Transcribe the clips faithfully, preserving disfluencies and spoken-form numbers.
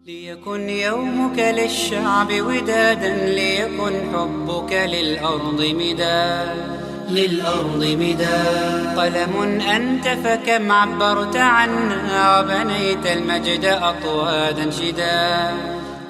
ليكن يومك للشعب ودادا، ليكن حبك للأرض مداد، للأرض مداد. قلم أنت فكم عبرت عنا، وبنيت المجد أطوادا شداد،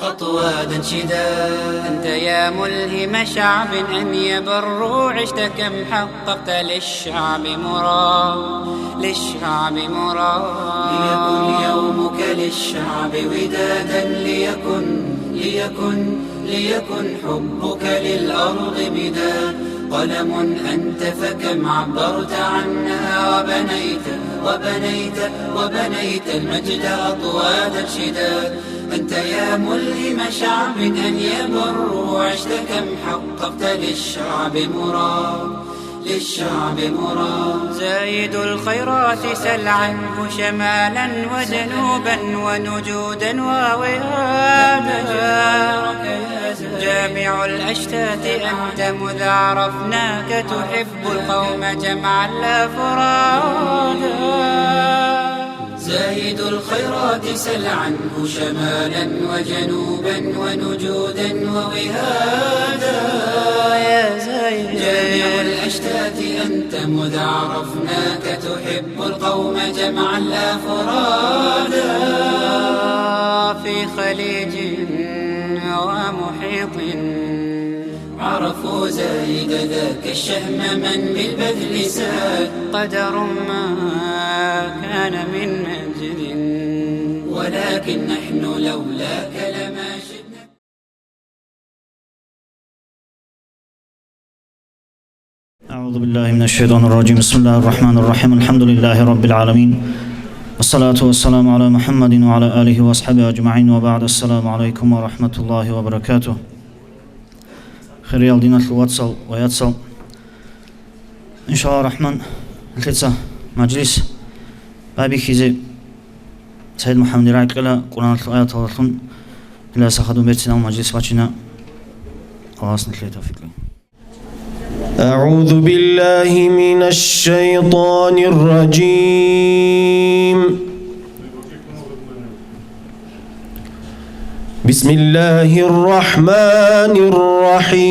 أطوادا شداد. أنت يا ملهم شعب أن يبروا، عشت كم حققت للشعب مراد، للشعب مراد. ليكن يومك للشعب ودادا، ليكن، ليكن، ليكن حبك للأرض مداد. قلم أنت فكم عبرت عنها، وبنيت، وبنيت، وبنيت المجد أطوادا شداد. أنت يا ملهم شعب أن يبروا، عشت كم حققت للشعب مراد، للشعب مراد. زايد الخيرات سل عنه شمالا وجنوبا ونجودا ووهادا. جامع الأشتات أنت مذ عرفناك تحب القوم جمعا لا فرادا. زايد الخيرات سل عنه شمالا وجنوبا ونجودا ووهادا. يا زايد. جامع الأشتات أنت مذ عرفناك تحب القوم جمعا لا فرادا. في خليج ومحيط عرفوا زايد ذاك الشهم من بالبذل ساد. قدر ما كان من مجد، ولكن نحن لولاك لما شئنا. أعوذ بالله من الشيطان الرجيم. بسم الله الرحمن الرحيم. الحمد لله رب العالمين. والصلاة والسلام على محمد وعلى آله وأصحابه أجمعين. وبعد. السلام عليكم ورحمة الله وبركاته. Хириял диналъул вацал ва яцал, иншаллагьу рахӀман, нилъеца мажлис байбихьизе СагӀид МухӀаммадил рагӀи кьела Къуръаналъул аяталдалъун. Гьелдаса хадуб берцинаб мажлис бачина. Аллагьас нилъее тавфикъ кье. أعوذ بالله من الشيطان الرجيم. بسم الله الرحمن الرحيم.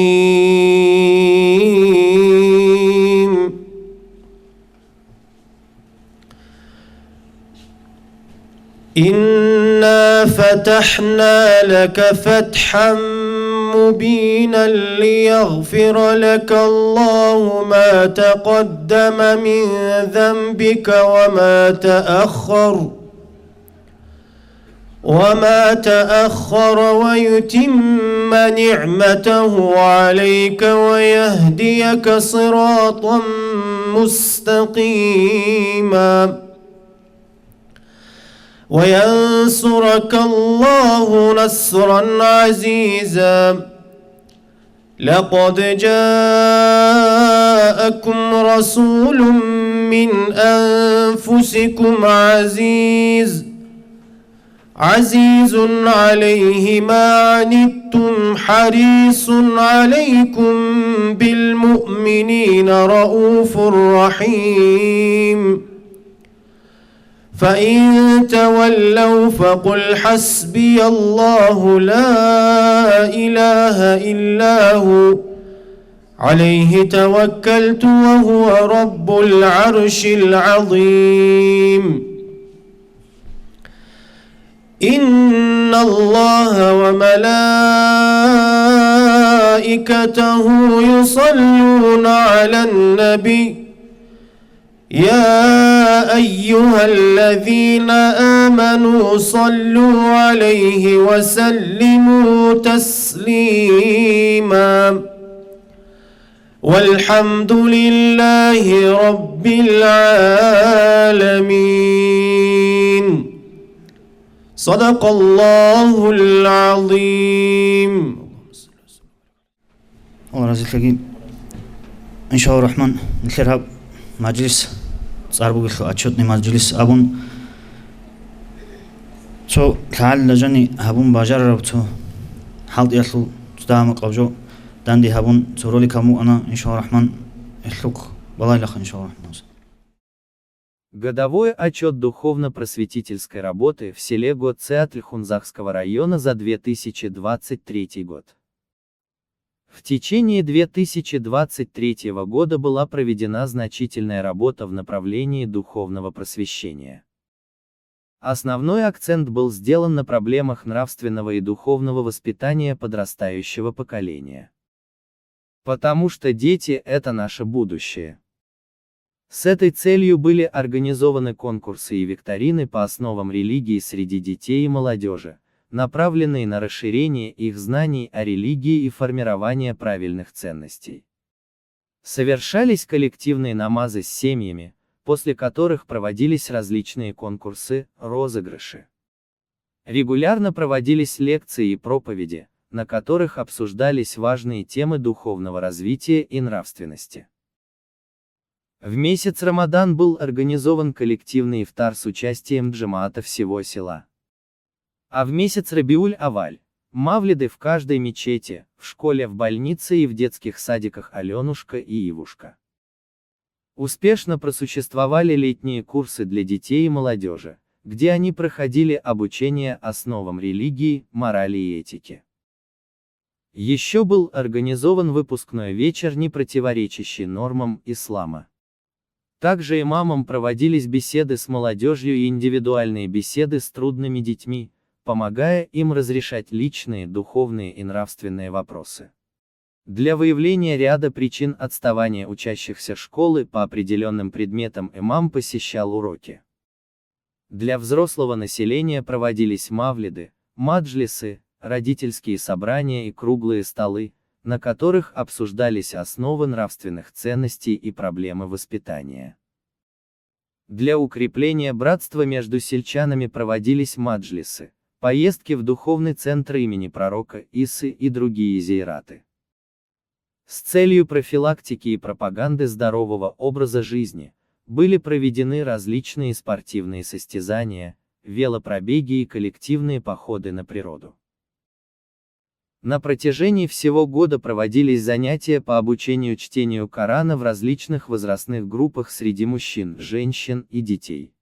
إنا فتحنا لك فتحا مبينا ليغفر لك الله ما تقدم من ذنبك وما تأخر، وما تأخر ويتم نعمته عليك ويهديك صراطا مستقيما. وينصرك الله نصرا عزيزا. لقد جاءكم رسول من أنفسكم عزيز، عزيز عليه ما عنتم حريص عليكم بالمؤمنين رءوف رحيم. فإن تولوا فقل حسبي الله لا إله إلا هو عليه توكلت وهو رب العرش العظيم. إن الله وملائكته يصلون على النبي، يا أيها الذين آمنوا صلوا عليه وسلموا تسليما. والحمد لله رب العالمين. صدق الله العظيم. Аллагь разилъаги. Иншаллагьу рахӀман, нилъер гьаб мажлис цӀар бугелъул отчетный мажлис абун, цо лъагӀалила жани гьабун бажарараб цо хӀалтӀиялъул цо дагьа-макъаб жо данде гьабун цо ролик гьабун букӀана, иншаллагьу рахӀман, гьелъухъ балагьилаха, иншаллагьу рахӀман. Годовой отчёт духовно-просветительской работы в селе Гоцеатль Хунзахского района за две тысячи двадцать третий год. В течение две тысячи двадцать третьего года была проведена значительная работа в направлении духовного просвещения. Основной акцент был сделан на проблемах нравственного и духовного воспитания подрастающего поколения. Потому что дети — это наше будущее. С этой целью были организованы конкурсы и викторины по основам религии среди детей и молодёжи, направленные на расширение их знаний о религии и формирование правильных ценностей. Совершались коллективные намазы с семьями, после которых проводились различные конкурсы, розыгрыши. Регулярно проводились лекции и проповеди, на которых обсуждались важные темы духовного развития и нравственности. В месяц Рамадан был организован коллективный ифтар с участием джамаата всего села. А в месяц Рабиуль-Аваль — мавлиды в каждой мечети, в школе, в больнице и в детских садиках «Алёнушка» и «Ивушка». Успешно просуществовали летние курсы для детей и молодёжи, где они проходили обучение основам религии, морали и этики. Ещё был организован выпускной вечер, не противоречащий нормам ислама. Также имамам проводились беседы с молодёжью и индивидуальные беседы с трудными детьми, помогая им разрешать личные, духовные и нравственные вопросы. Для выявления ряда причин отставания учащихся школы по определённым предметам имам посещал уроки. Для взрослого населения проводились мавлиды, маджлисы, родительские собрания и круглые столы, на которых обсуждались основы нравственных ценностей и проблемы воспитания. Для укрепления братства между сельчанами проводились маджлисы, поездки в духовный центр имени пророка Исы и другие зияраты. С целью профилактики и пропаганды здорового образа жизни были проведены различные спортивные состязания, велопробеги и коллективные походы на природу. На протяжении всего года проводились занятия по обучению чтению Корана в различных возрастных группах среди мужчин, женщин и детей.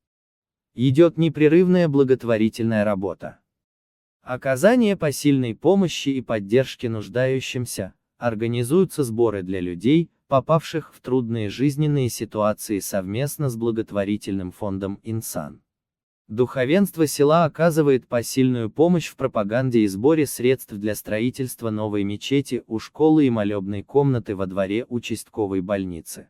Идёт непрерывная благотворительная работа. Оказание посильной помощи и поддержки нуждающимся, организуются сборы для людей, попавших в трудные жизненные ситуации, совместно с благотворительным фондом «Инсан». Духовенство села оказывает посильную помощь в пропаганде и сборе средств для строительства новой мечети у школы и молебной комнаты во дворе участковой больницы.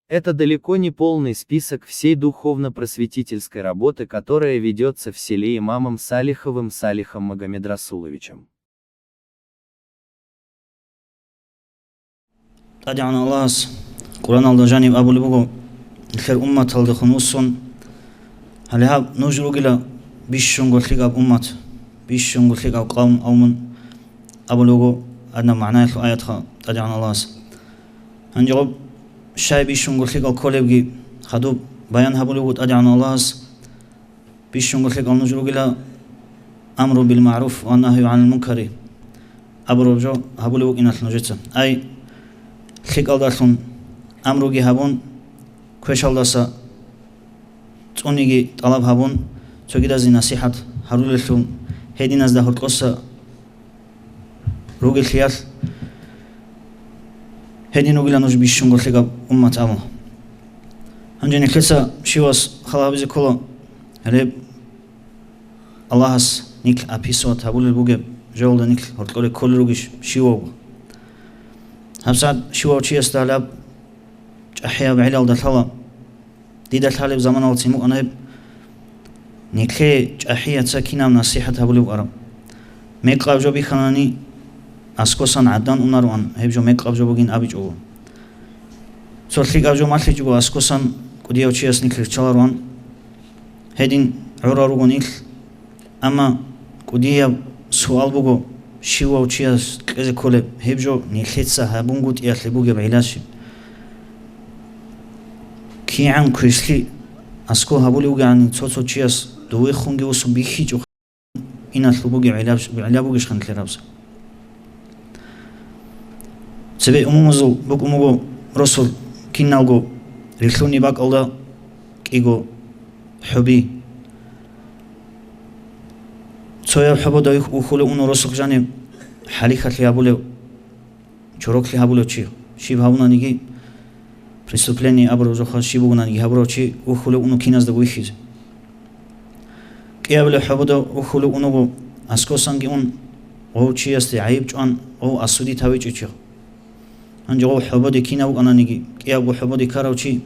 Это далеко не полный список всей духовно-просветительской работы, которая ведётся в селе имамом Салиховым Салихом Магомедрасуловичем. ТӀадегӀан Аллагьас Къуръаналда жаниб абулеб буго: «Нилъер умматалдехун вуссун, гьале гьаб нуж ругила бищунго лъикӀаб уммат, бищунго лъикӀаб къавм», абун абулеб буго гьадинаб магӀнаялъул аятха ТӀадегӀан Аллагьас. Гьанже гьаб щай бищунго лъикӀал кколебги хадуб баян гьабулеб буго ТӀадегӀан Аллагьас. Бищунго лъикӀал нуж ругила амру бил магӀруф ва нагью гӀанил мункари абураб жо гьабулеб букӀиналъ нужеца. Ай, лъикӀалдалъун амруги гьабун, квешалдаса цӀуниги тӀалаб гьабун, цогидазе насихӀат гьарулелъул, гьединазда гьоркьоса ругелъиялъ, гьедин ругила нуж бищунго лъикӀаб уммат абун. Гьанже нилъеца щивас хал гьабизе ккола, гьеб Аллагьас нилъ описывать гьабулел бугеб жоялда нилъ гьоркьоре кколел ругищ щивавго. ГьабсагӀат щивав чиясда гьалаб чӀахӀияб гӀелалда лъала. Дида лъалеб заманалцин букӀана гьеб, нилъее чӀахӀияца кинаб насихӀат гьабулеб араб. Мекъаб жо бихьанани, аскосан гӀадан унароан, гьеб жо мекъаб жо бугин абичӀого. Цо лъикӀаб жо малъичӀого аскосан кӀудияв чияс нилъ риччалароан. Гьедин гӀурал руго нилъ. Амма кӀудияб суал буго, щивав чияс кьезе кколеб гьеб жо нилъеца гьабунгутӀиялъе бугеб гӀилла щиб? КигӀан квешлъи аскӀоб гьабулев вугегӀан цо-цо чияс довехунги усун бихьичӀо иналъул бугеб гӀилла, гӀилла бугищха нилъер гьабза? Цебе умумузул букӀун буго росул киналго рилълъунеб бакӀалда кӀиго хӀуби. Цояб хӀубуда вихь-, вухьулев уно росулъ жанив хӀалихьалъи гьабулев, чороклъи гьабулев чи, щиб гьабунаниги, преступление абураб жоха щиб бугонаниги гьабурав чи вухьулев уно киназдаго вихьизе. КӀиабилеб хӀубуда вухьулев уного аскосанги ун, гъов чиясде гӀайиб чӀван, гъов осудить гьавичӀев чи. Гьанже гъов хӀубуде кинав вукӀананиги, кӀиябго хӀубуде ккарав чи,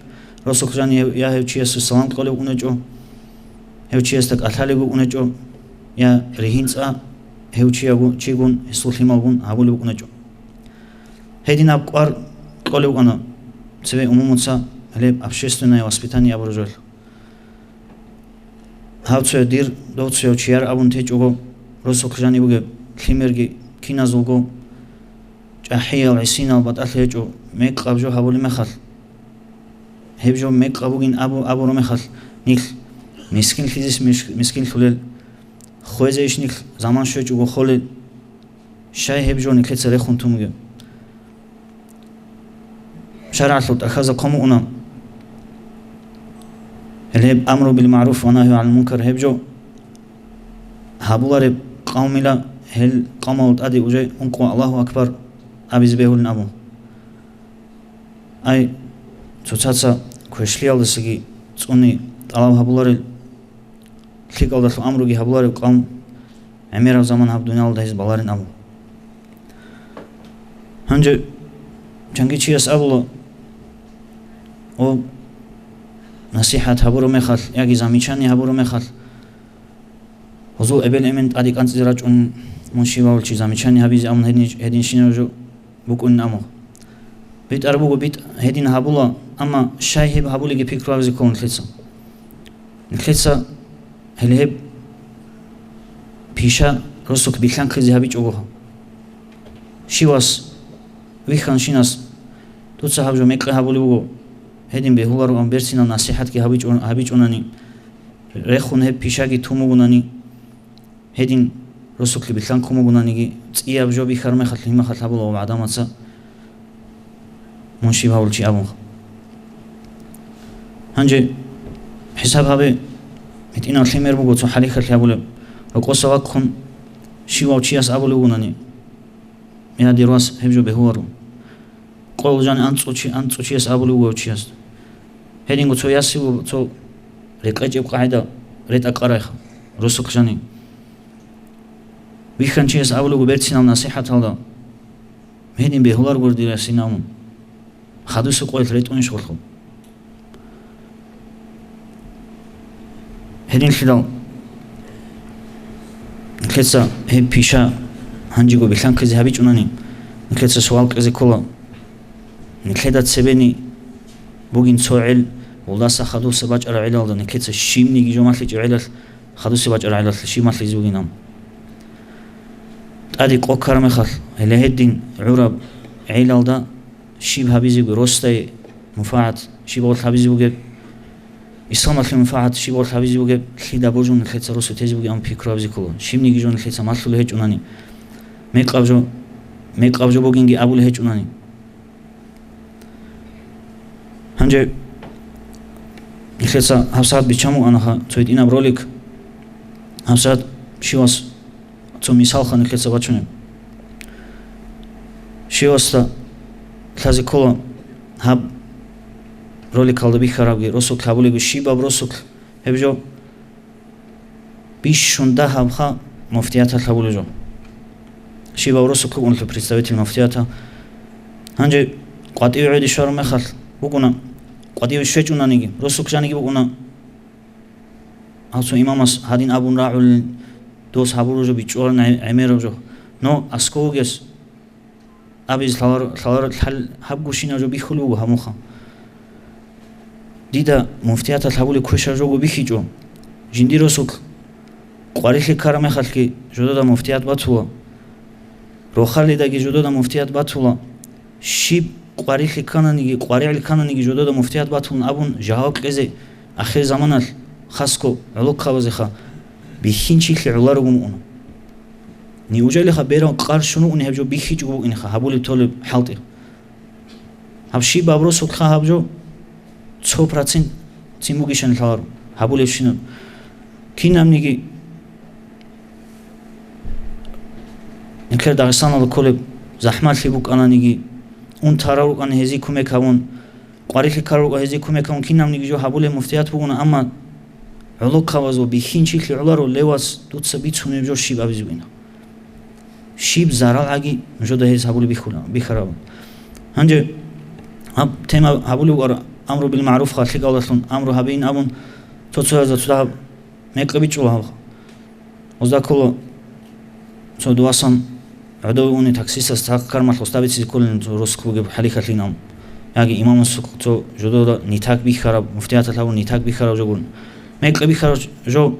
росулъ жанив я гьев чиясе салам кьолев вукӀунечӀо, гьев чиясда кӀалъалев вукӀунечӀо, я ригьин цӀа гьев чиягу-, чигун, гьесул лъималгун гьабулев вукӀунечӀо. Гьединаб кӀвар кьолев вукӀана цебе умумуца гьелеб общественное воспитание абураб жоялъ. Гьав цояв дир, дов цояв чияр абун течӀого, росулъ жаниб бугеб лъимерги киназулго чӀахӀиял, гӀисинал, батӀалъи гьечӀо, мекъаб жо гьабулеб мехалъ, гьеб жо мекъаб бугин абу-, абураб мехалъ, нилъ мискинлъизес миш-, мискинлъулел, хвезейищ нилъ заман щвечӀого холел, щай гьеб жо нилъеца рехун тун бугеб? ШаргӀалъул тӀахьазда хъван букӀуна, гьеб амру бил магӀруф ва нагью гӀанил мункар гьеб жо гьабулареб къавмила, гьел къавмал тӀаде уже ункъо Аллагьу акбар абизе бегьулин абун. Ай, цоцаца квешлъиялдасаги цӀуни тӀалаб гьабуларел, лъикӀалдалъун амруги гьабуларев къавм гӀемераб заман гьаб дуниялалда гьез баларин абу. Гьанже чанги чияс абула, о, насихӀат гьабураб мехалъ яги замечание гьабураб мехалъ, гьезул эбел-эмен тӀаде кӀанцӀизе рачӀун, мун щибав чи замечание гьабизе абун гьедин-, гьединщинаб жо букӀунин абу. БитӀар буго, битӀ гьедин гьабула, амма щай гьеб гьабулеги пикру гьабизе ккола нилъеца. Нилъеца гьеле гьеб пиша росулъ билълъанхъизе гьабичӀого. Щивас, вихьанщинас, дуца гьаб жо мекъи гьабулеб буго, гьедин бегьулароан берцинаб насихӀатги гьабичӀо-, гьабичӀунани, рехун гьеб пишаги тун бугунани, гьедин росулъе билълъанхъун бугунаниги, цӀияб жо бихьараб мехалъ, гьимахалъ гьабула гьав гӀадамаца, мун щиб гьавулев чи абун. Гьанже хӀисаб гьабе, гьитӀинаб лъимер буго цо хӀалихьалъи гьабулеб, рокъоса вахъун щивав чияс абулев вугунани, я, дир вас, гьеб жо бегьуларо. Къол жани анцӀу чи-, анцӀу чияс абулев вугев чияс. Гьединго цо ясив цо рекъечӀеб къагӀида ретӀа-къарайха, росулъ жани. Вихьанчияс абулего берцинал насихӀаталда, гьедин бегьуларгур дир ясин абун. Хадуса къоялъ ретӀунищ гъолъул. Гьединлъидал нилъеца гьеб пиша гьанжего билълъанхъизе гьабичӀунани, нилъеца суал кьезе ккола. Нилъеда цебени бугин цо гӀел, гъолдаса хадуса бачӀараб гӀелалда, нилъеца щибниги жо малъичӀеб гӀелалъ, хадуса бачӀараб гӀелалъ щиб малъизе бугин абун. ТӀаде къо ккараб мехалъ, гьеле гьедин гӀураб гӀелалда щиб гьабизе бугеб, росдае мунфагӀат щиб гъолъ гьабизе бугеб, исламалъе мунфагӀат щиб гъолъ гьабизе бугеб, лъида божун нилъеца росу тезе бугеб абун пикру гьабизе ккола. Щибниги жо нилъеца малъулеб гьечӀунани, мекъаб жо, мекъаб жо бугинги абулеб гьечӀунани. Гьанже нилъеца гьабсагӀат биччан букӀанаха цо гьитӀинаб ролик. ГьабсагӀат щивас цо мисалха нилъеца бачунеб. Щивасда лъазе ккола гьаб роликалда бихьарабги, росулъ гьабулебги, щибаб росулъ гьеб жо бищун дагьабха муфтияталъ гьабулеб жо. Щибаб росулъ вукӀунелъул представитель муфтията. Гьанже къватӀиве гӀодов щвараб мехалъ букӀуна, къватӀиве щвечӀунаниги, росулъ жаниги букӀуна. Гьав цо имамас гьадин абун рагӀулин, дос гьабураб жо бичӀчӀуларин гӀе-, гӀемераб жо. Но аскӀов вугес абизе лъалар-, лъалар-, лъал-, гьаб гущинаб жо бихьулеб буго гьаб мухъа. Дида муфтияталъ гьабулеб квешаб жого бихьичӀо. Жиндир росулъ къварилъи ккараб мехалъги жодода муфтият батула. Рохалидаги жодода муфтият батула. Щиб къварилъи ккананиги, къваригӀел ккананиги жодода муфтият батулин абун жаваб кьезе ахир заманалъ хасго гӀолохъабазеха бихьинчилъи гӀоларого мугӀуна. Неужелиха берал къар щун вугӀуни гьеб жо бихьичӀого букӀинеха гьабулеб толеб хӀалтӀи? Гьаб щибаб росулъха гьаб жо цо процент, цин бугищани лъаларо, гьабулебщинаб. Кинабниги, нилъер Дагъистаналда кколеб захӀмалъи букӀананиги, унтарал рукӀана гьезие кумек гьабун, къварилъи ккарал рукӀа гьезие кумек гьабун, кинабниги жо гьабулеб муфтият бугона, амма гӀолохъабазул бихьинчилъи гӀоларо левас дуца бицунеб жо щиб абизе бугин. Щиб зарал гӀаги нужеда гьез гьабулеб бихьула-, бихьараб. Гьанже гьаб тема гьабулеб букӀара амру бил магӀруф лъикӀалдалъун амру гьабеин абун, цо-цоязда цо дагьаб мекъи бичӀчӀула гьаб. Гъозда ккола цо дувасан гӀодове уни таксистас цадахъ кармалъ гъоста бицизе кколин, цо росулъ бугеб хӀалихьалъин абун. Яги имамасухъ цо жодода нитак бихьараб, муфтияталъ абун нитак бихьараб жо гурони. Мекъи бихьараб жо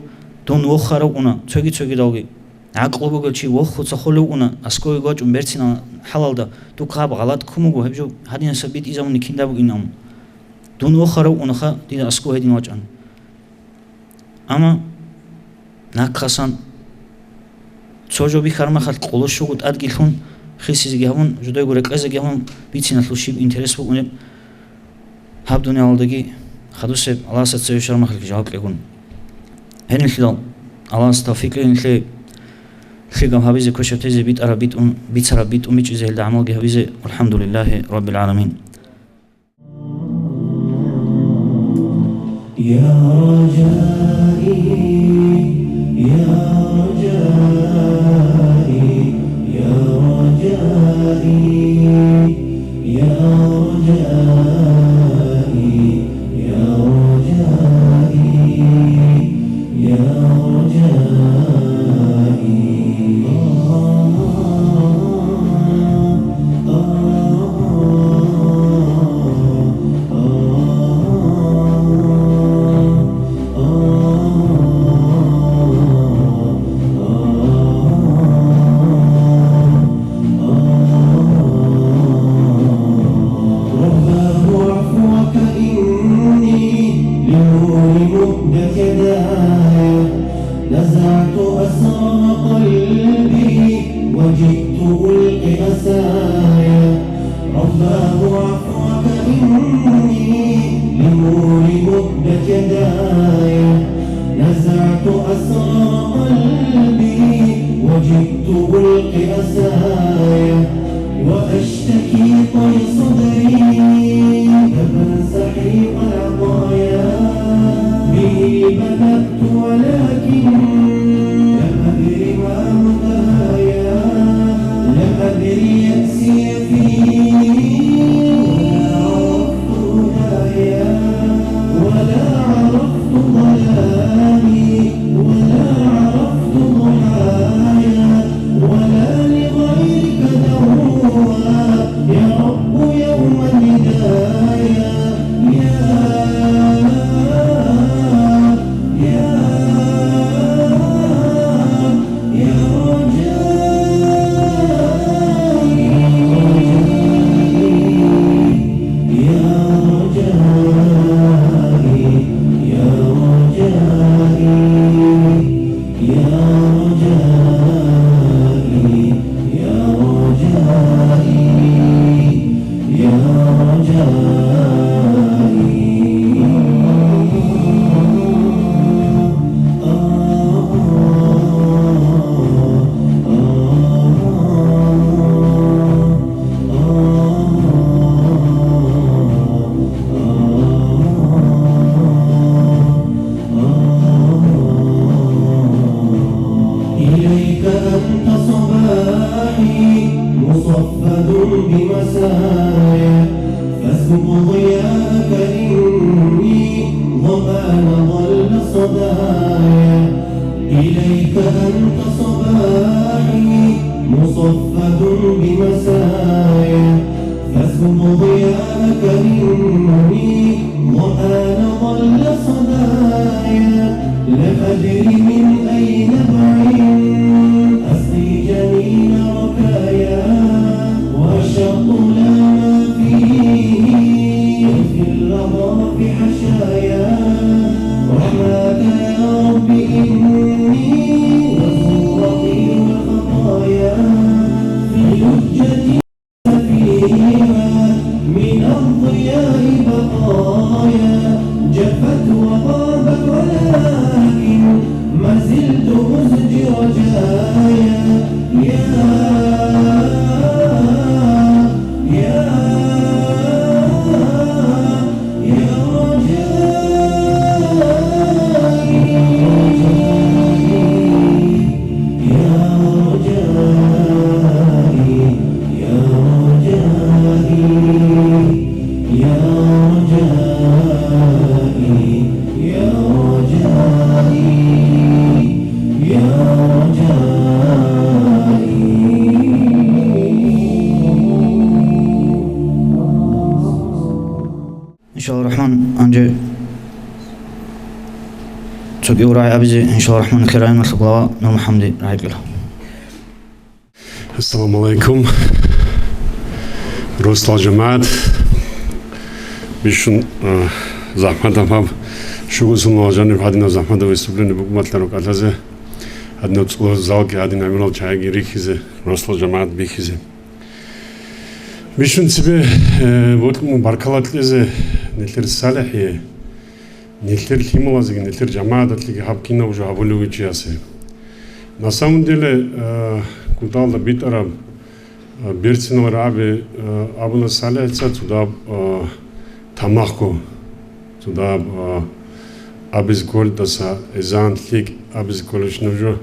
дун вохарав уна, цоги-цогидалги. ГӀакълу бугев чи вохуца холев уна, аскӀове вачӀун берцинал хӀалалда, духъ гьаб гъалатӀ ккун буго, гьеб жо гьадинаса битӀизабуни кинда бугин абун. Дун вохарав унаха, дида аскӀов гьедин вачӀан. Амма нахъасан цо жо бихьараб мехалъ къоло щуго тӀадги лъун, хисизеги гьабун, жидего рекъезеги гьабун, бициналъул щиб интерес букӀунеб? Гьаб дуниялалдаги хадусеб Аллагьасда цеве щвараб мехалъги жаваб кьегун. Гьенилъидал Аллагьас тавфикъ кьегин лъе-, лъикӀаб гьабизе, квешаб тезе, битӀараб битӀун, бицараб битӀун бичӀчӀизе, гьелда гӀамалги гьабизе. ВалхӀамдулиллагьи раббил гӀаламин. يا رجائي، يا رجائي، يا رجائي، يا رجائي، يا رجائي، يا رجائي. رباه عفوك إني لنور مهدك داعية، نزعت أسرار قلبي وجئت ألقي أسايا. رباه عفوك إني لنور مهدك داعية، نزعت أسرار قلبي وجئت ألقي أسايا، وأشتكي طي صدري دما سحيق العطايا. به بدأت ولكن لم أدر ما منتهايا، لم أدر يأسي فيه ولا عرفت هدايا، ولا عرفت ظلامي، ولا عرفت ضحايا، ولا لغيرك دوا يا رب يوم الندايا. يا، يا، يا رجائي، يا رجائي، يا رجائي، يا رجائي، يا رجائي، يا رجائي. إليك أنت صباحي مصفد بمسايا، فاسكب ضياءك إني ظمآن ضل صدايا. إليك أنت صباحي مصفد بمسايا، فاسكب ضياءك إني ظمآن ضل صدايا. لم أدر من أي نبع أسقي جنين ركايا، وأشق لا ما فيه في الأضراف حشايا. رحماك يا رب إني وزورقي والخطايا، في لجتي فيها من Гьев рагӀи абизе, иншалла рахман, хирайналъул глава Нурмухаммаде рагӀи кьела. Ассаламу алейкум. Росла жамаат. Бищун, э, захматаб гьаб, шугу сунал жаниб гьадинаб захматаб выступление букӀматлъараб кӀалъазе, гьадинаб цӀула залги, гьадин гӀемерал чагӀиги рихьизе, росла жамаат бихьизе. Бищун цебе, э, бокьун баркала кьезе нилъер СалихӀие, нилъер лъималазеги, нилъер жамагӀаталъеги гьаб кинаб жо гьабулев вичиясе. На самом деле, э, куталда битӀараб, э, берцинал рагӀаби, э, абуна СалихӀица цудаб, э, тамахго, цудаб, э, абизе кколдаса эзан лъикӀ абизе кколищ нуж жо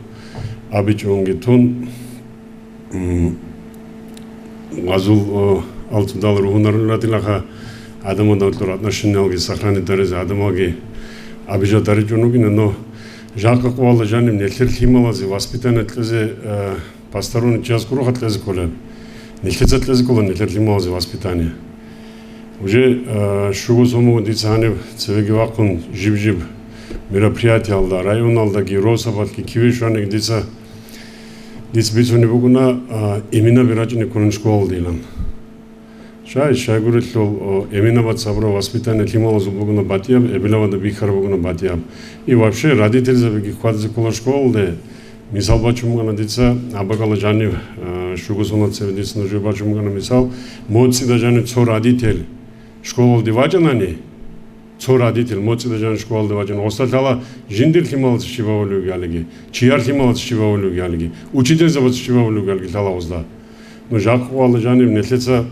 абичӀунги тун, М, гъазул, о, алцудал ругьунарулратилаха, гӀадамал давлур отношениялги сохранить даризе, гӀадамалги абижа даричӀун вугина, но жакъа къувалда жаниб нилъер лъималазе воспитание кьезе, э, посторонний чияс гуроха кьезе кколеб. Нилъеца кьезе ккола нилъер лъималазе воспитание. Уже, э, щуго сомуго дица гьаниб цевеги вахъун жиб-жиб мероприятиялда, районалдаги, росабалъги киве щваниги дица Дица бицунеб бугуна, а, Эминаби рачӀине кколин школалдилан. Щай, щайгурелъул, о, Эминабаца абураб воспитание лъималазул бугуна батӀияб, эбелабада бихьараб бугуна батӀияб. И вообще родительзабиги хьвадизе ккола школалде. Мисал бачун букӀана дица, абакала жанив, а, щуго сона цебе дица нужее бачун букӀана мисал, моцӀида жанив цо родитель школалде вачӀанани, Цо родитель моцӀида жанив школалде вачӀана, гъосда лъала жиндир лъималаца щиб гьабулев вугевлъиги, чияр лъималаца щиб гьабулев вугевлъиги, учительзабаца щиб гьабулев вугевлъиги лъала гъозда. Ну, жакъа къувалда жаниб нилъеца,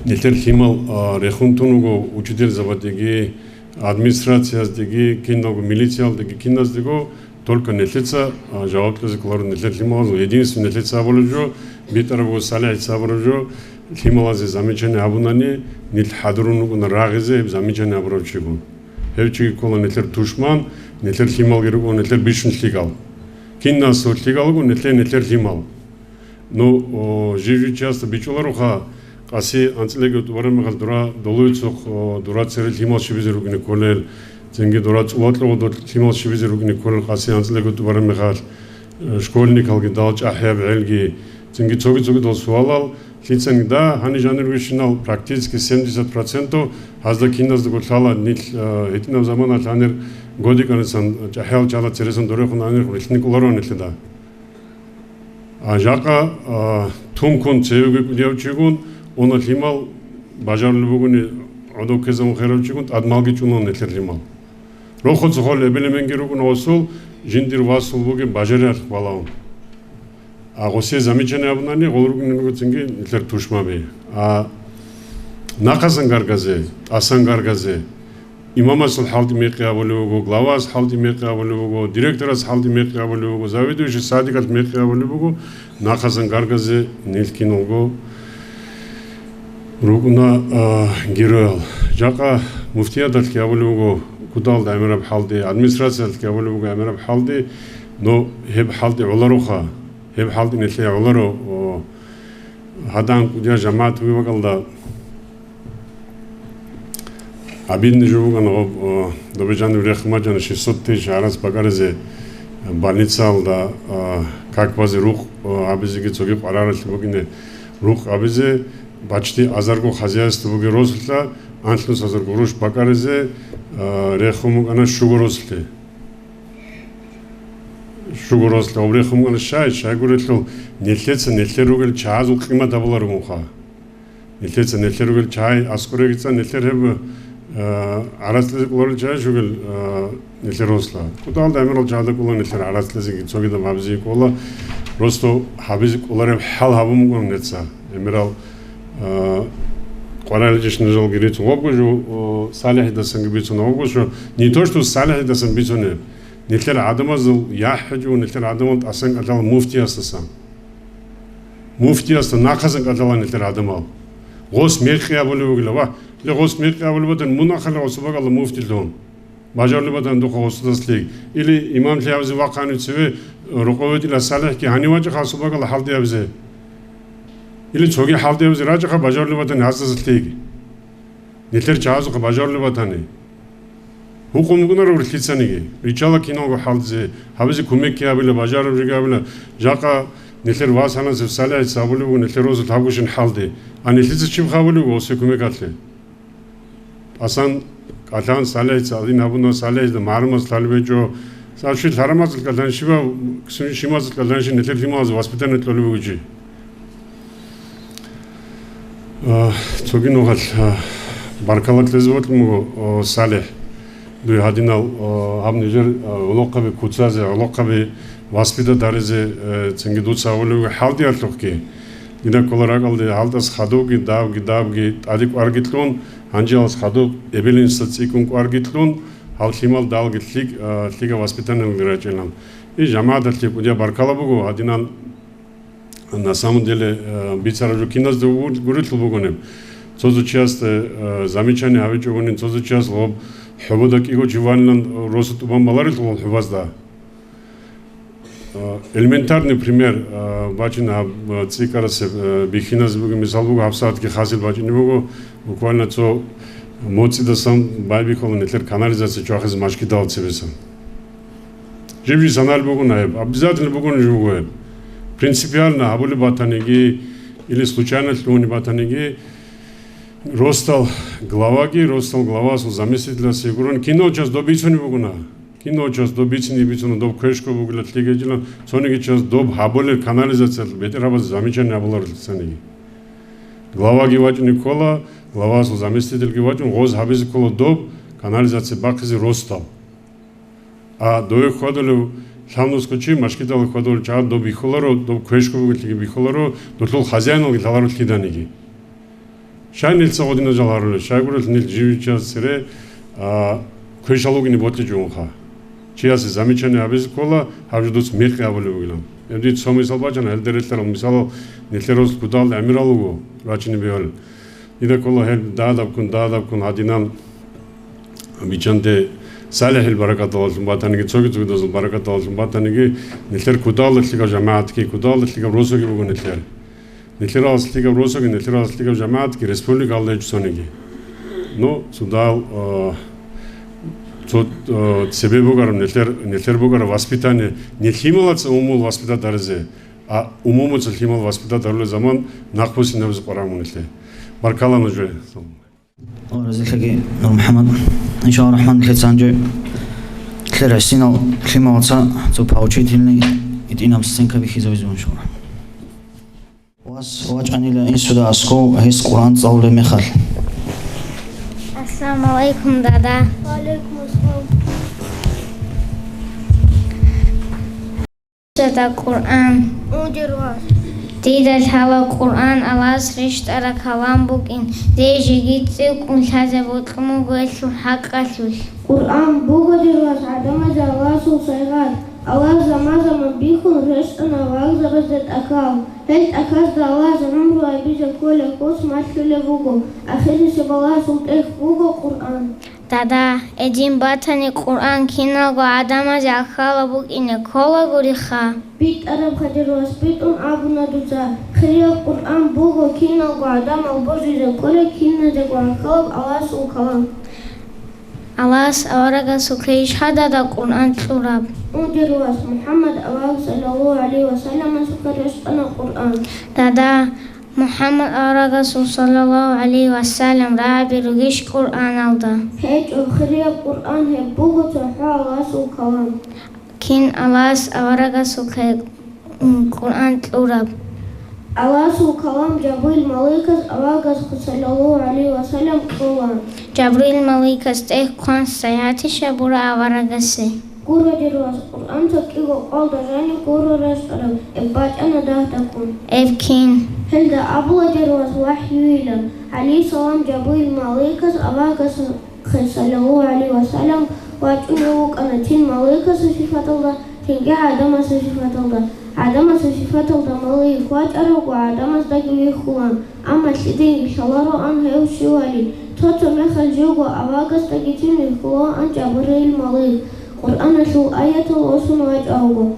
нилъер лъимал, а, рехун тун вуго учительзабадеги, администрацияздаги, киналго милициялдаги, киназдего, Только нилъеца, а, жаваб кьезе кколаро нилъер лъималазул. Единственный нилъеца абулеб жо, битӀараб буго СалихӀица абураб жо, лъималазе замечание абунани, нилъ хӀадурун рукӀуна рагъизе гьеб замечание абурав чигун. Гьев чиги ккола нилъер тушман, нилъер лъималги рукӀуна нилъер бищун лъикӀал. Кинасул лъикӀал руго нилъер, нилъер лъимал. Ну, о, жив-жив чиясда бичӀчӀулароха, къаси анцӀила гьитӀубараб мехалъ дура долуйцухъ, о, дура цере лъимал щибизе рукӀине кколел, цинги дура цӀулатӀлъугъ лъимал щибизе рукӀине кколел къаси анцӀила гьитӀубараб мехалъ, э, школьникалги дал чӀахӀияб гӀелги, цинги цоги-цогидал суалал, лъицаниги да, гьаниб жанир вищинал практически семьдесят процентов гьазда киназдаго лъала нилъ, э, гьитӀинаб заманалъ гьанир годиканисан чӀахӀиял чала цересан дорехун гьанир рилълъине кӀоларо нилъеда. А жакъа, а, тункун цевеги кӀудияв чигун, уна лъимал бажарулеб бугони, гӀодов ккезабун херав чигун, тӀад малги чӀунун нилъер лъимал. Рохо цохол эбел-эменги рукӀуна гъосул, жиндир васул бугеб бажариялъухъ балагьун. А гъосие замечание абунани, гъол рукӀине руго цинги нилъер тушмаби. А нахъасан гаргазе, тӀасан гаргазе, Имамасул хӀалтӀи мекъи абулеб буго, главас хӀалтӀи мекъи абулеб буго, директорас хӀалтӀи мекъи абулеб буго, заведующий садикалъ мекъи абулеб буго, нахъасан гаргазе нилъ киналго рукӀуна, а, героял. Жакъа муфтияталъги абулеб буго куталда гӀемераб хӀалтӀи, администрациялъги абулеб буго гӀемераб хӀалтӀи, но гьеб хӀалтӀи гӀолароха, гьеб хӀалтӀи нилъее гӀоларо, о, гьадан кӀудиял жамагӀат бугеб бакӀалда. Обидный жо букӀана гъоб, о, добе жанив рехун бачӀана шестьсот тысяч гӀарац бакӀаризе больницаялда, а, как базе рукъ, о, гьабизеги цоги къвараралъе бугине рукъ гьабизе, почти азарго хозяйство бугеб росулъа анлънус азар гуруш бакӀаризе, а, рехун букӀана щуго росулъе. Щуго росулъе гъоб рехун букӀана щай, щайгурелъул нилъеца нилъер ругел чагӀазул къимат гьабуларогунха. Нилъеца нилъер ругел чагӀи аскӀореги цӀа нилъер гьеб, а, гӀарацлъизе кӀоларел чагӀи жугел, а, нилъер росла. КутӀалда гӀемерал чагӀада кӀола нилъер гӀарацлъизеги цогидаб гьабизеги кӀола. Просто гьабизе кӀолареб хӀал гьабун буго нилъеца. ГӀемерал, а, къваригӀинчӀищ нужалги рицун вуго жо, о, СалихӀидасанги бицун вуго жо. Не то, что СалихӀидасан бицунеб. Нилъер гӀадамазул яхӀ гьечӀо, нилъер гӀадамал тӀасан кӀалъала муфтиясдасан. Муфтиясда нахъасан кӀалъала нилъер гӀадамал. Гъос мекъи абулев вугила, ва, ле, гъос мекъи абулев батани, мун ахъала гъосул бакӀалда муфтилъун. Бажарулев батани духъа гъосдас лъей. Или имамлъи гьавизе вахъани цеве, рокъов ветӀила СалихӀги гьанив вачӀаха гъосул бакӀалда хӀалтӀи гьабизе. Или цоги хӀалтӀи гьабизе рачӀаха бажарулев батани гьасдаса лъейги. Нилъер чагӀазухъа бажарулев батани. Гьукъун букӀунаро лъицаниги. Риччала киналго хӀалдизе, гьабизе кумекги гьабила, бажараб жеги гьабила. Жакъа нилъер вас гьанасев СалихӀица абулеб буго, нилъер росулъ гьабгощин хӀалде. А нилъеца щиб хабулеб буго гьесие кумекалъе? Асан кӀалъан СалихӀица адин гьабуна, СалихӀида магӀарумаз лъалеб гьечӀо. Сашил хӀарамазул кӀалъан щибав, шимазул кӀалъан щиб нилъер лъималазе воспитание кьолеб буго чи? А, цоги нухалъ, а, баркала кьезе бокьун буго, о, СалихӀ. Дуе гьадинал, о, гьаб нижер, а, гӀолохъаби куцазе, гӀолохъаби воспитать гьаризе, э, цинги дуца гьавулевги хӀалдиялъухъги. Дида ккола ракӀалде гьалдас хадубги, дабги, дабги, тӀаде кӀварги лъун, гьанже гьалас хадуб эбел-инсуца цӀикӀкӀун кӀварги лъун, гьал лъимал далги лъикӀ, а, лъикӀаб воспитаниялги рачӀинан. И жамагӀаталъе кӀудияб баркала буго, гьадинан На самом деле, э, бицараб жо киназда гур-, гурелъул бугонеб. Цо-цо чиясда, э, замечание гьабичӀогонин, цо-цо чияс гъоб хӀобода кӀиго чи ванилан росу тӀубан баларелъул гъоб хӀубазда. Э, элементарный пример, э, бачӀин гьаб, э, цӀикӀкӀарасеб, э, бихьиназеб бугеб мисал буго, гьабсагӀатги хасил бачӀине буго, буквально цо моцӀидасан байбихьула нилъер канализация чвахизе машгидал цебесан. Жиб-жиб санал бугун гьеб, обязательно бугун жуго гьеб. Принципиально гьабулеб батаниги или случайно лъугьунеб батаниги, росдал главаги, росдал главасул заместительасе гурун, кинав час доб бицунеб бугуна. Кинав час доб бицине бицуна, доб квешго бугила лъигечӀилан, цониги час доб гьабулел канализациялъ бетӀергьабазе замечание гьабуларелъ цониги. Главаги вачӀине ккола, главасул заместительги вачӀун, гъоз гьабизе ккола доб канализация бахъизе росдал. А дове хьвадулев лъабнусго чи, машгидалда хьвадулев чагӀи доб бихьуларо, доб квешго бугелъиги бихьуларо, долъул хазяиналги лъаларо лъиданиги. Щай нилъца гъодинал жал гьарулел? Щайгурелъ нилъ жив-жив чияс цере, а, квешал вугине бокьичӀогонха. Чиясе замечание гьабизе ккола, гьаб жо дуц мекъи абулеб бугилан. Гьеб дица цо мисал бачӀана, гьелде релълъарал мисалал нилъер росулъ кутакалда гӀемерал руго, рачине бегьулел. Дида ккола гьел дагьадабккун, дагьадабккун гьадинан биччанте СалихӀил баракаталалъун батаниги, цоги-цогидазул баракаталалъун батаниги, нилъер кутакалда лъикӀаб жамагӀатги, кутакалда лъикӀаб росуги буго нилъер. Нилъералас лъикӀаб росуги, нилъералас лъикӀаб жамагӀатги республикалда гьечӀо цониги. Ну, цудал, а, цо, а, цебе бугараб нилъер, нилъер бугараб воспитание, нилъ лъималаца умумул воспитать гьаризе. А умумуца лъимал воспитать гьарулел заман нахъбуссинабизе къваригӀун нилъее. Баркала нужее. Аллагь разилъаги, НурмухӀаммад. Иншаллагь рахман, нилъеца гьанже нилъер гӀисинал лъималаца цо поучительный итӀинаб сценка бихьизавизун, иншаллагь. Вас вачӀанила инсуда аскӀов гьес Къуръан цӀалулеб мехалъ. Ассаламу алейкум, дада. Ва алейкум ассалам. Жада Къуръан. Удир вас. Дида лъала Къуръан Аллагьас рещтӀараб калам букӀин, дие жеги цӀикӀкӀун лъазе бокьун буго гьелъул хӀакъалъулъ. Къуръан буго, дир вас, гӀадамазе Аллагьасул сайгъат. Аллагьас заман-заман бихьун рещтӀана вагӀзабазда тӀахьал. Гьел тӀахьазда Аллагьас гӀумру гьабизе кколеб куц малъулеб буго. Ахирисеб Аллагьасул тӀехь буго Къуръан. Дада, гьедин батани, Къуръан киналго гӀадамазе ахалаб букӀине кколагуриха? БитӀараб хадир вас битӀун абуна дуца, хирияб Къуръан буго киналго гӀадамал божизе кколеб, киназего ахалаб Аллагьасул калам. Аллагьас аварагасухъе иш гьадада Къуръан кьураб? Удир вас, МухӀаммад авараг, саллаллагьу гӀалайгьи ва салламасухъе рещтӀана Къуръан. Дада, МухӀаммад аварагасул, саллаллагьу гӀалайгьи ва саллам, рагӀаби ругищ Къуръаналда? ГьечӀо, хирияб Къуръан гьеб буго цохӀо Аллагьасул калам. Кин Аллагьас аварагасухъе, м, Къуръан кьураб? Аллагьасул калам Жабраил малаикас аварагасухъе, саллаллагьу гӀалайгьи ва саллам, кьола. Жабраил малаикас тӀехь хъван сайгьатищ гьабура аварагасе? Гуро, дир вас, Къуръан цо кӀиго къоялда жаниб гуро рещтӀараб, гьеб бачӀана дагьдаккун. Гьеб кин? Гьелда абула, дир вас, вахӀйуйилан. ГӀалайгьиссалам Жабраил малаикас аварагасухъе, саллаллагьу гӀалайгьи ва саллам, вачӀунев вукӀана цин малаикасул сифаталда, цинги гӀадамасул сифаталда. ГӀадамасул сифаталда малаик вачӀаравго гӀадамаздаги вихьулаан, амма лъидаги лъалароан гьев щивали. Цо-цо мехалъ живго аварагасдагицин вихьулаан Жабраил малаик, Къуръаналъул аятал осун вачӀавго.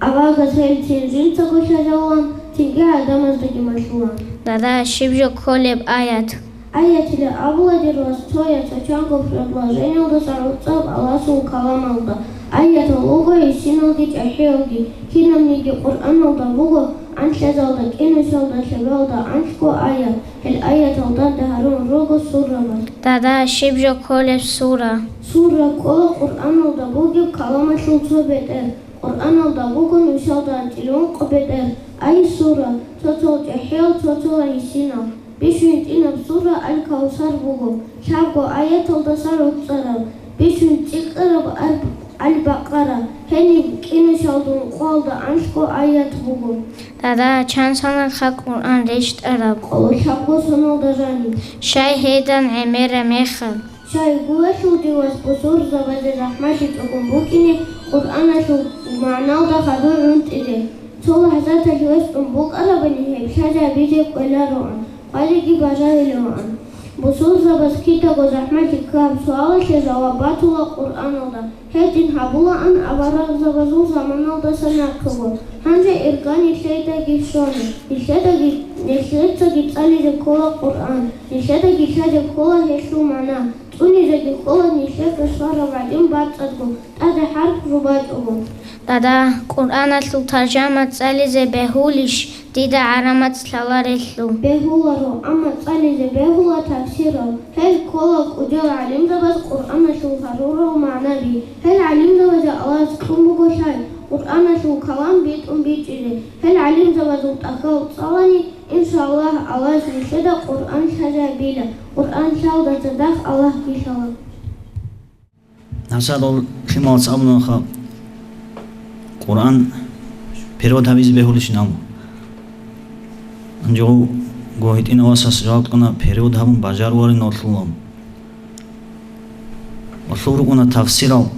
Аварагас гьел цин жинцаго лъазавулаан, цинги гӀадамаздаги малъулаан. Дада, щиб жо кколеб аят? Аятилан абула, дир вас, цояз чанго предложениялдаса гӀуцӀаб Аллагьасул каламалда. Аятал руго гьисиналги чӀахӀиялги, кинабниги Къуръаналда буго анлъазалда, кӀинусалда, лъабалда анлъго аят. Гьел аятал дарда гьарун руго сурабаз. Дада, щиб жо кколеб сура? Сура ккола Къуръаналда бугеб каламалъул цо бетӀер. Къуръаналда буго нусалда анцӀила ункъо бетӀер. Ай сура, цо-цо чӀахӀиял, цо-цо гьисинал. Бищун тӀинаб сура Аль-Кавсар буго, лъабго аяталдаса гӀуцӀараб, бищун цӀикӀкӀараб Аль-, Аль-Бакъара, гьениб кӀинусалда ункъоялда анлъго аят буго. Дада, чан соналха Къуръан рещтӀараб? Къоло лъабго соналда жаниб. Щай гьедан гӀемераб мехалъ? Щай гуялъул, дир вас, бусурбабазе захӀмалъи тӀокӀун букӀине Къуръаналъул магӀналда хадур гӀунтӀизе. Цо лахӀзаталъ вачӀун букӀарабани гьеб лъазабизе кӀвелароан, хъвазеги бажарилароан. Бусурбабаз кидаго захӀмалъи ккараб суалалъе жаваб батула Къуръаналда. Гьедин гьабулаан аварагзабазул заманалдаса нахъего. Гьанже ирга нилъедаги щвана. Нилъедаги, нилъецаги цӀализе ккола Къуръан. Нилъедаги лъазе ккола гьелъул магӀна. ЦӀунизеги ккола нилъеца щвараб гӀадин бацӀцӀадго, тӀаде хӀарп жубачӀого. Дада, Къуръаналъул таржама цӀализе бегьулищ, дида гӀарамац лъаларелъул? Бегьуларо, амма цӀализе бегьула тафсирал. Гьел ккола кӀудиял гӀалимзабаз Къуръаналъул гьарурал магӀнаби. Гьел гӀалимзабазе Аллагьас кьун буго лъай Къуръаналъул калам битӀун бичӀчӀизе. Гьел гӀалимзабазул тӀахьал цӀалани, иншааллагь, Аллагьас нилъеда Къуръан лъазабила. Къуръан лъалда цадахъ Аллагьги лъала. ГьабсагӀат лъималаца абунаха, Къуръан перевод гьабизе бегьулищин абун. Гьанже гьев гьитӀинав васас жаваб кьуна, перевод гьабун бажаруларин гьелъул. Гьелъул рукӀуна тафсирал,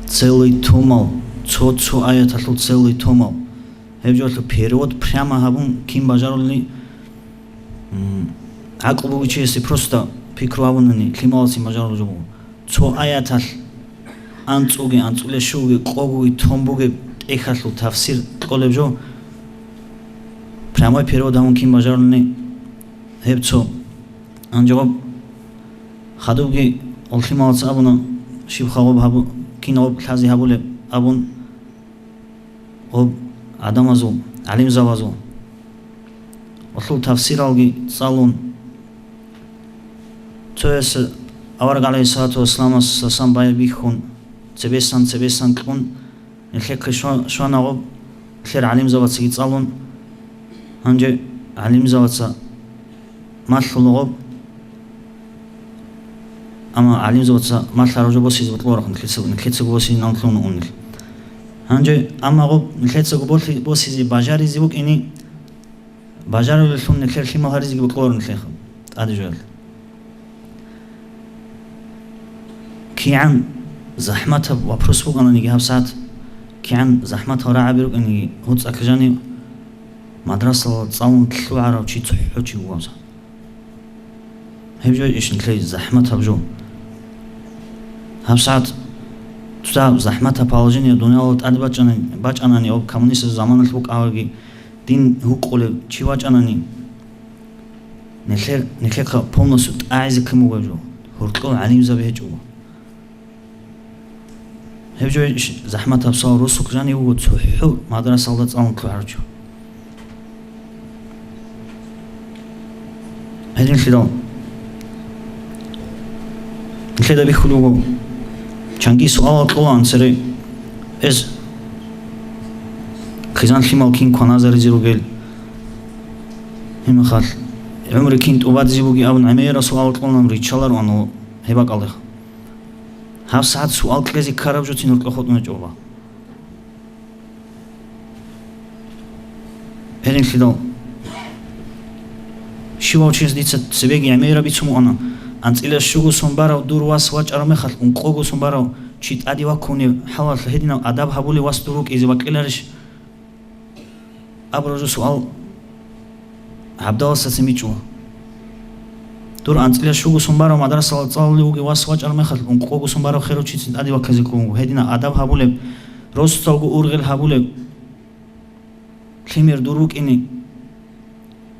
целый томал, цо-цо аяталъул целый томал. Гьеб жоялъул перевод прямо гьабун кин бажарулел? М, гӀакълу бугев чиясе просто пикру гьабунани, лъималацин бажарулеб жо буго. Цо аяталъ анцӀуги, анцӀулеб щуги, къогоги томбугеб тӀехьалъул тафсир кьолеб жо, прямой перевод гьабун кин бажарулел? Гьеб цо. Гьанже гьеб хадубги гьел лъималаца абуна, щибха гьеб гьабу-, кин гьеб лъазе гьабулеб абун, гьеб гӀадамазул, гӀалимзабазул, гьелъул тафсиралги цӀалун, цояс авараг гӀалайгьиссалату вассаламасдасан байбихьун, цебесан-цебесан кьун, нилъехъе щва-, щвана гьеб, нилъер гӀалимзабацаги цӀалун, гьанже гӀалимзабаца малъула гьеб, амма гӀалимзабаца малъараб жо босизе бокьуларехъун, нилъеца-, нилъецаго босизе нанлъун унел. Гьанже, амма гьеб нилъецаго болъи-, босизе бажаризе букӀине, бажарулеллъун нилъер лъимал гьаризеги бокьуларо нилъехъа тӀаде жоялъ. КигӀан захӀматаб вопрос букӀананиги гьабсагӀат, кигӀан захӀматал рагӀаби рукӀаниги, гьуцӀалъ жанив мадрасалда цӀалун лъугӀарав чи цохӀо чи вугевса. Гьеб жо иш нилъее захӀматаб жо. ГьабсагӀат цояб захӀматаб положение дуниялалда тӀаде бачӀана-, бачӀанани, гьеб коммунистазул заманалъ букӀаги, дин гьукъулев чи вачӀанани, нилъер-, нилъехъа полностью тӀагӀизе ккун буго жо, гьоркьов гӀалимзаби гьечӀого. Гьеб жо иш захӀматаб суал. Росулъ жанив вуго цохӀо мадрасалда цӀалун лъугӀарав чи. Гьединлъидал нилъеда бихьулеб буго, чанги суалал кьолаан цере, эс хъизан лъимал кин кваназаризе ругел, гьеб мехалъ гӀумру кин тӀубадизе бугеб абун гӀемерал суалал кьолаан риччалароан гьеб бакӀалдехъ. ГьабсагӀат суал кьезе ккараб жоцин гьоркьов хутӀун гьечӀо. Гьединлъидал щивав чияс дица цебеги гӀемераб бицун букӀана, анцӀила щуго сон барав дур вас вачӀараб мехалъ, ункъого сон барав чи тӀаде ваккунеб хӀалалъ гьединаб адаб гьабулев вас дур вукӀизе бокьиларищ? Абураб жо суал гӀабдаласдасан бичӀчӀула. Дур анцӀила щуго сон барав мадрасалда цӀалулев вугев вас вачӀараб мехалъ, ункъого сон барав херав чицин тӀаде вакказе ккун вуго, гьединаб адаб гьабулеб, росдалго ургъел гьабулеб лъимер дур вукӀине,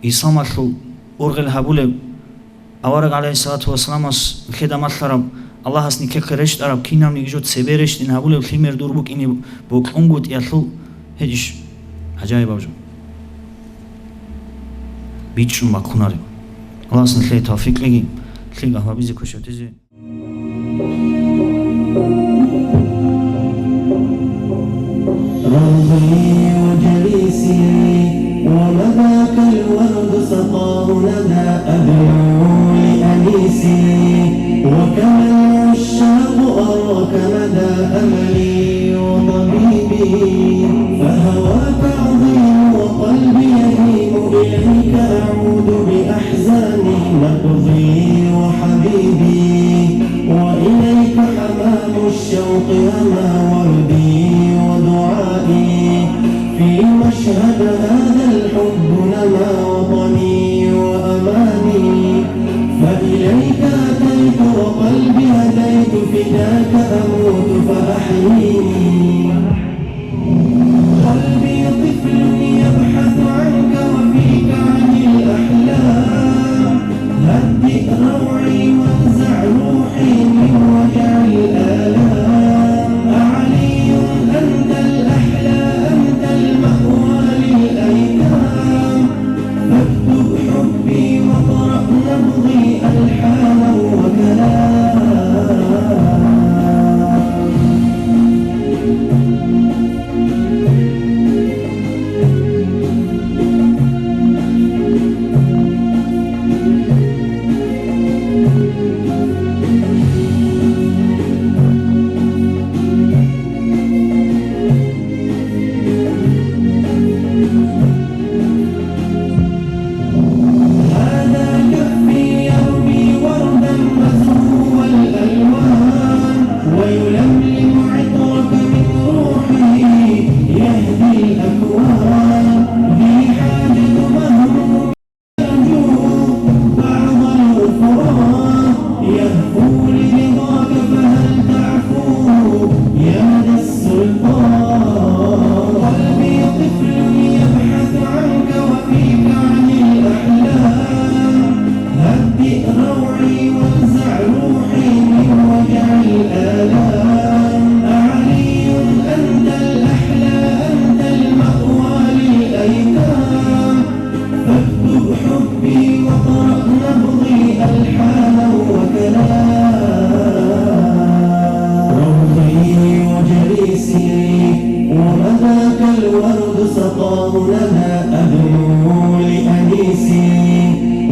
исламалъул Ургъел гьабулеб, авараг гӀалайгьиссалату вассаламас нилъеда малъараб, Аллагьас нилъехъе рещтӀараб, кинабниги жо цебе рещтӀин гьабулеб лъимер дур букӀине бокьунгутӀиялъул гьечӀищ гӀажаибаб жо. БичӀчӀун бахъунареб. Аллагьас нилъее тавфикъ кьеги, лъикӀаб гьабизе, квешаб тезе. روضي وجليسي، ومذاك الورد سقاه ندى، أدعو لأنيسي، وكما العشاق أراك مدى أملي وطبيبي، فهواك عظيم وقلبي يهيم، إليك أعود بأحزاني نبضي وحبيبي، وإليك حمام الشوق هما وردي ودعائي، في مشهد هذا الحب نما وطني وأماني، فإليك أتيت وقلبي هديت، فداك أموت فأحييني. قلبي طفل يبحث عنك وفيك عن الأحلام، هدئ روعي وانزع روحي من وجع الآلام، أعلي أنت الأحلى، أنت المأوى للأيتام، فاكتب حبي واقرأ نبضي ألحانا وكلام. هذا كفي يروي وردا مزهو الألوان، ويلملم عطرك من روحه يهدي الأكوان. ذي حاجة مهموم يرجو بعض الغفران، يهفو لرضاك فهل تعفو يا ذا السلطان. قلبي طفل يبحث عنك وفيك عن الأحلام، هدئ روعي وانزع روحي من وجع الآلام، أعلي أنت الأحلى، أنت المأوى للأيتام، فاكتب حبي واقرأ نبضي ألحانا وكلام. روضي وجليسي، ومذاك الورد سقاه لنا أدنو لأنيسي،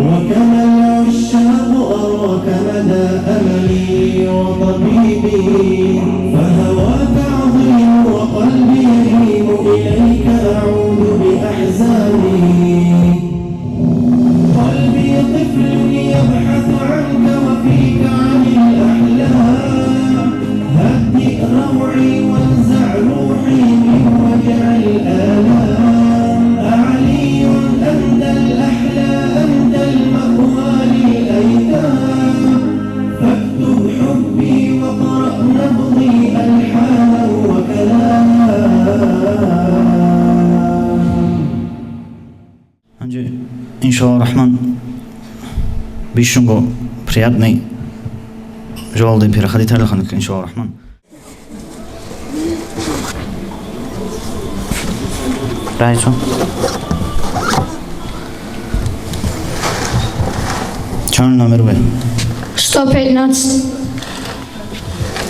وكما العشاق أراك مدى أملي وطبيبي، فهواك عظيم وقلبي يهيم، إليك أعود بأحزاني. قلبي طفل يبحث عنك وفيك عن الأحلام، هدئ روعي وانزع روحي من وجع الآلام، أعلي أنت الأحلى، أنت المأوى للأيتام، فاكتب حبي واقرأ نبضي ألحانا وكلام. Гьанже, иншаллагьу рахӀман, бищунго приятный жоялде переходить гьарилаха, иншаллагьу рахӀман. Райсо. Чан номер вы? Сто пятнадцать.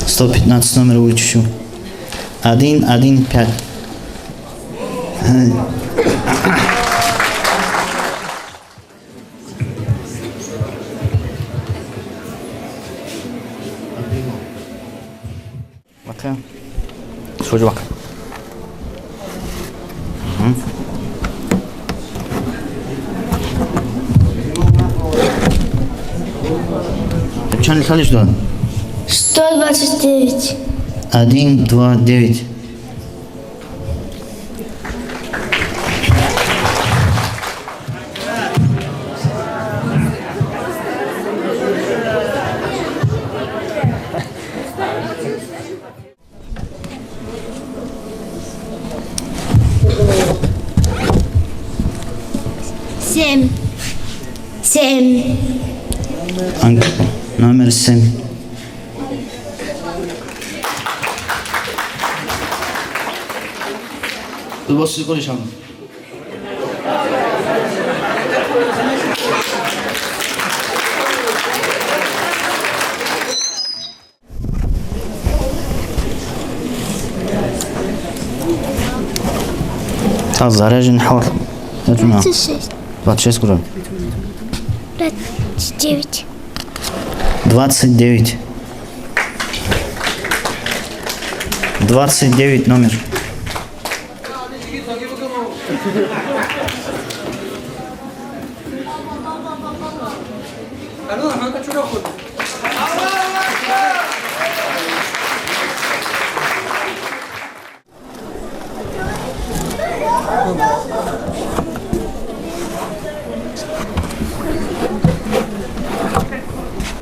Сто пятнадцать номер вычищу. Один, один, пять. Бакъи. Сужу бакъи. Мгм. Чан лъалищ дун? Сто двадцать девять. Один, два, девять. Семь. Семь. Ан-, номер семь. Любовь Сикоришан. Так, заряжен хал. Двадцать шесть. Двадцать шесть гурам. Двадцать девять. Двадцать девять. Двадцать девять номер.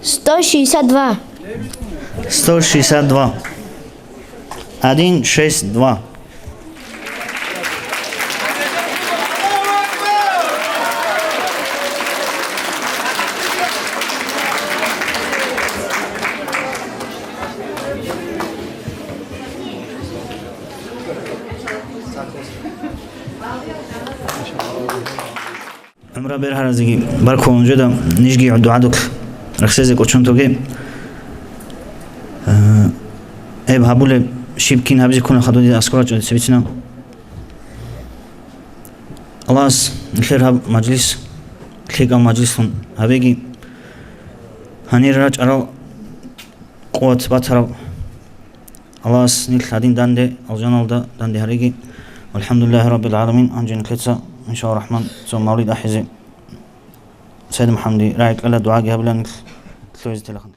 Сто шестьдесят два. Сто шестьдесят два. Один шесть два. ГӀумра бергьаразеги баркула нужеда, нижги дугӀадухъ рехсезе кӀочон тоге. Э, гьеб гьабулеб щиб кин гьабизе ккуна хадуде аскӀор рачӀунеца бицина. Аллагьас нилъер гьаб мажлис лъикӀаб мажлислъун гьабеги, гьанир рачӀарал къуват батарал Аллагьас нилъ гьадин данде, алжаналда данде гьариги. ВалхӀамдулиллагьи раббил гӀаламин. Гьанже нилъеца, иншаллагьу рахӀман, цо мавлид ахӀизе Сайид МухӀаммадие рагӀи кьела, дугӀаги гьабила нилъ лъугьизе телахан.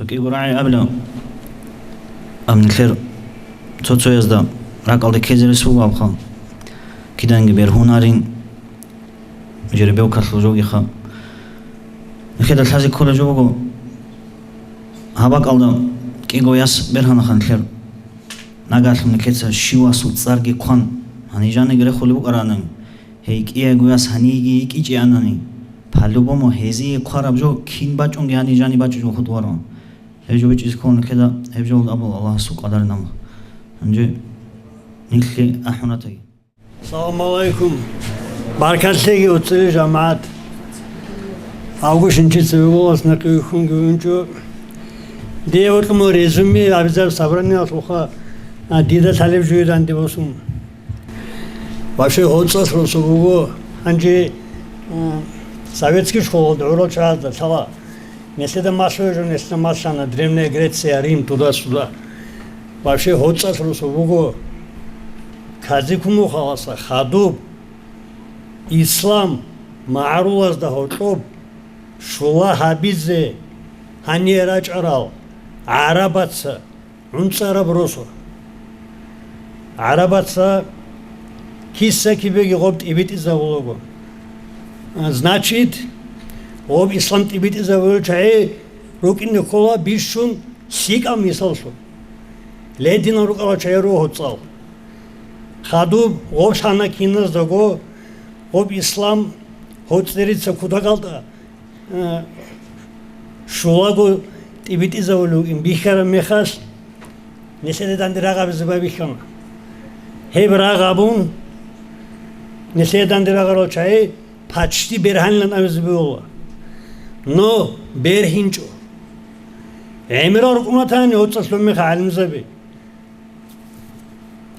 КӀиго рагӀи абила, ам нилъер цо-цоязда ракӀалде ккезе рес буго абха, киданги бергьунарин, жеребевкалъул жогиха. Нилъеда лъазе кколеб жо буго, гьаб бакӀалда кӀиго яс бергьанаха нилъер. Нагагьлъун нилъеца щивасул цӀарги хъван, гьанижаниги рехулеб букӀаранани, гьей кӀиягояс гьаниеги йикӀичӀеанани, по-любому гьезие хъвараб жо кин бачӀунги гьанижани бачӀунеб хутӀуарун. Гьеб жо бичӀчӀизе ккола нилъеда, гьеб жо абула Аллагьасул къадар-намагь. Гьанже нилъе ахӀунатаги. Салам гӀалайкум. Баркаллъеги, оццулей жамагӀат. Август инчица вугулас накъи вихьунги вугинчӀо. Дие вокьумал резюме абизаб собраниялъулха, а, дида лъалеб жуе данде босун. Вообще гьоцӀалъ росо буго, гьанже, а, советский школалда гӀурал чагӀазда лъала. Нилъеда малъуе жо, нилъеда малъана Древняя Греция, Рим, туда-сюда. Вообще гьоцӀалъ росо буго. Казикумухаласа хадуб, ислам магӀарулазда гьоркьоб, щула гьабизе гьание рачӀарал гӀарабаца гӀунцӀараб росо. ГӀарабаца киса-кибеги гъоб тӀибитӀизабулаго. Значит, гъоб ислам тӀибитӀизабулел чагӀи рукӀине ккола бищун лъикӀаб мисаллъун. Лединал рукӀарал чагӀи руго гьоцӀал. Хадуб гъоб лъана киназдаго, гъоб ислам гьоцӀерица кутакалда, э, щулаго тӀибитӀизавулев ин бихьараб мехалъ, нилъеда данде рагъабизе байбихьана. Гьеб рагъ абун, нилъеда данде рагъарал чагӀи почти бергьанилан абизе бегьула. Но бергьинчӀо. ГӀемерал рукӀунатани гьоцӀалъул меха гӀалимзаби.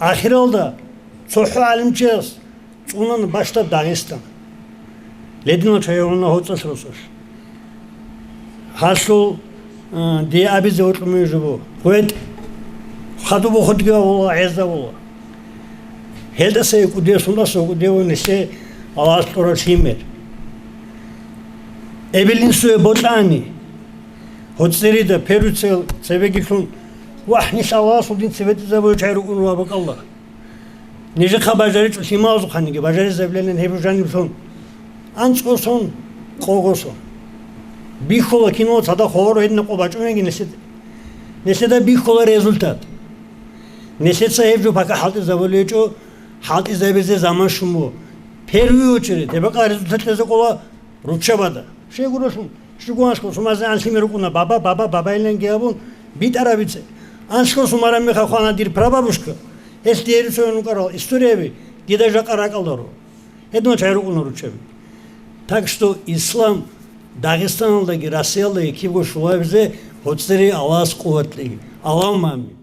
Ахиралда цохӀо гӀалимчияс цӀунана бащдаб Дагъистан. Лединал чагӀи гьуна гьоцӀалъ росулъ. Гьалъул, а, дие абизе вокьумей жубу. ГъветӀ. Хадуб вохудги авула, гӀезда авула. Гьелдаса кӀудиясундаса кӀудияв нилъе Аллагьас кьураб лъимер. Эбел-инсуе бокьани, гьоцӀерида, первый цел цебегилъун, вагь, нилъ Аллагьасул дин цебетӀизабулел чагӀи рукӀун ругьа бакӀалда. Нижехъа бажаричӀо лъималазухъаниги, бажаризабилан гьеб жаниб лъун. АнцӀго сон, къого сон. Бихьула кино цадахъ гьоро гьединаб къо бачӀунеги нилъеда. Нилъеда бихьула результат. Нилъеца гьеб жо пока хӀалтӀизабулеб гьечӀо, хӀалтӀизабизе заман щун буго. Первую очередь, гьеб бакӀа результат лъезе кӀола руччабада. Щайгурелъул, щугу анлъго сумазе анлъиме рукӀуна баба, баба, бабайиланги абун битӀараб бицӀи. Анлъго сумараб мехалъ хвана дир прабабушка, гьелъ дие рицунел рукӀарал историяби дида жакъа ракӀалда руго. Гьединал чагӀи рукӀуна руччаби. Так что ислам Дагъистаналдаги Россиялдаги кибго щулабизе гьоцӀери Аллагьас къуват кьеги. Аллагьумма амин.